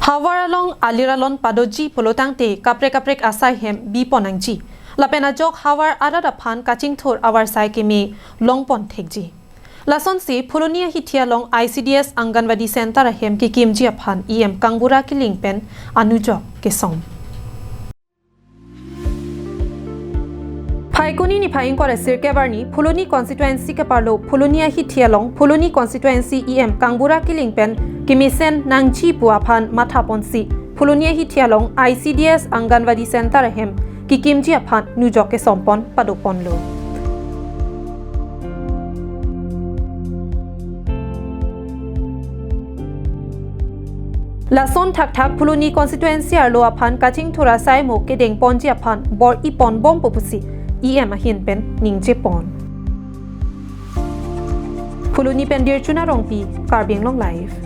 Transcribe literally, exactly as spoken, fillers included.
Havar along alir alon padoji pulotangte kaprek kaprek asai hem bipon nangji. Lapen ajok havar arat aphan kachingthur avarsai keme longpon thekji. Lasonsi Phuloni ahithi along I C D S Anganwadi Center ahem kekimji aphan E M Kangbura Killing pen anujok kesom. Phaikuni niphai ingkoi ra sirkep arni Phuloni constituency keparlo Phuloni ahithi along Phuloni constituency E M Kangbura Killing pen kemesen nangji pu aphan mathaponsi Phuloni ahithi along I C D S Anganwadi Center ahem kekimji aphan nujok kesompon padoponlo. Lason thakthak Phuloni constituency arlo aphan kachingthur asai mo kedengponji aphan bor-iponbompo pusi E M ahin pen ningjepon. Phuloni pen Dirchuna Rongpi, Karbi Anglong Live.